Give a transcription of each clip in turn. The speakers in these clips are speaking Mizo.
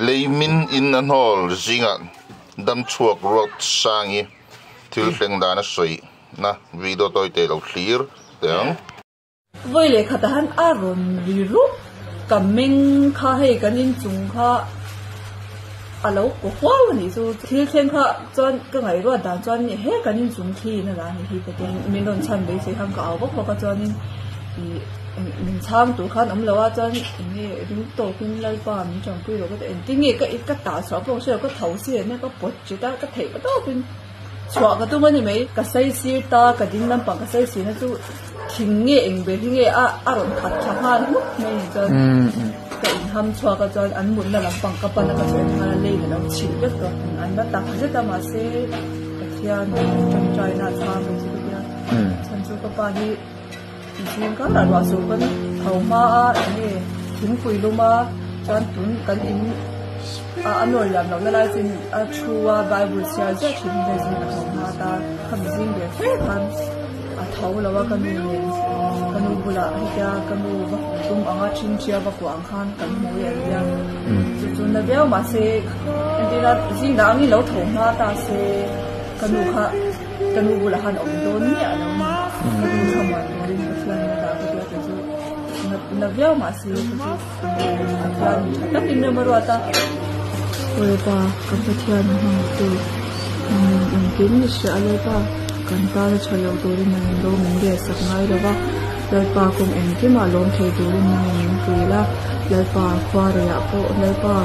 Lei min in a hnawl zingah dam chhuak ruat sangi thil thleng dan a sawi na video tawi te lo thlir teh ang. Vawi leh khatah han a rawn ri rup ka meng kha hei kan inchung kha a lo kaw huau a nih chu. Thil thleng kha chuan ka ngaihruat dan chuan he kan inchung thli in a la ni hi ka ti a, min rawn chhan beisei khan ka au vak vak a chuanin ih min chhang tur khan awm lo a chuan eng nge ring tawkin Lalpa min tanpui rawh ka ti a, engtin nge ka ka tah chhuah pawh ka hre lo ka tho si a nia ka pawt chit a ka theih pa tawpin chhuah ka tum a ni mai. Ka saisir ta ka ding lampang ka saisirna chu. Thing nge eng ber hi nge a a rawn khat tha nghal hmuk mai ni chuan ka inham chhuak a chuan an mutna lampang ka pan a ka sawi nghal a lei a lo chhilh vek tawh an la tak zet a mahse Pathian tawngtaina a chhang ve chu ka tia chhan chu ka pa hi zing karah ruah sur pawn tho hma a eng nge thingpui lum a chuan tun kan in a a nawr liam lohna lai chu a thu a bible chhiar ziah thin hi zing a tho hma ta khami zing ber kher khan. A tho lo a ka nu nen ka nu bulah hetia ka nu va hmu tum ang a thinthia va kuah ang khan kan hmu i an nia chu chu na viau mahse entirna zing dah angin lo tho hma ta se ka nu kha ka nu bulah khan awm dawn miah lo a ni ka nu thlamuan turin Pathian in a dah ka tia kei chu na viau mahse ka chu Pathian tha takin rem a ruat a. Lalpa ka Pathian hmangtu min engkim i hria a Lalpa kan tana tha lo turin nang in ro min rel sak ngai lo va Lalpa kawng engkimah lawm thei turin nang in min pui la Lalpa khua reiah pawh Lalpa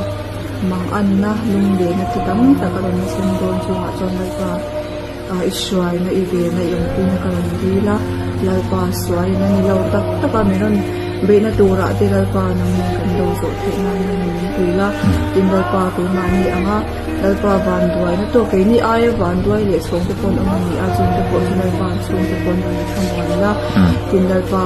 mang anna lunglehna chi tam tak a rawn thleng dawn chungah chuan Lalpa i hruaina i vena i awmpuina ka rawn dil a Lalpa sualin a ni lo tak tak a min rawn beihna turah te Lalpa nang nen kan do zawh theih nan nang in min pui la tin Lalpa keimah ni ang a Lalpa van duaina tawh keini aia van duai leh chhawng te pawh an awm a ni a chung te pawh chu Lalpa an chhung te pawh an rawn thlamuan la tin Lalpa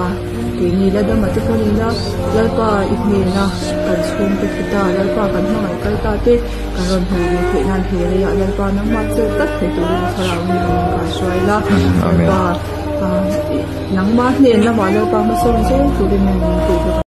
keini la dama te pawh ni la Lalpa i hnena kan chhung te thi ta Lalpa kan hmangaih kal ta te Kan rawn hmuh ve theih nan he leiah Lalpa nangmah chelh tlat thei turin thlarau mi rawn inkai hruai la. Lalpa nangmah hnen lamah Lalpa hmasawn zel turin min min puih bawk a.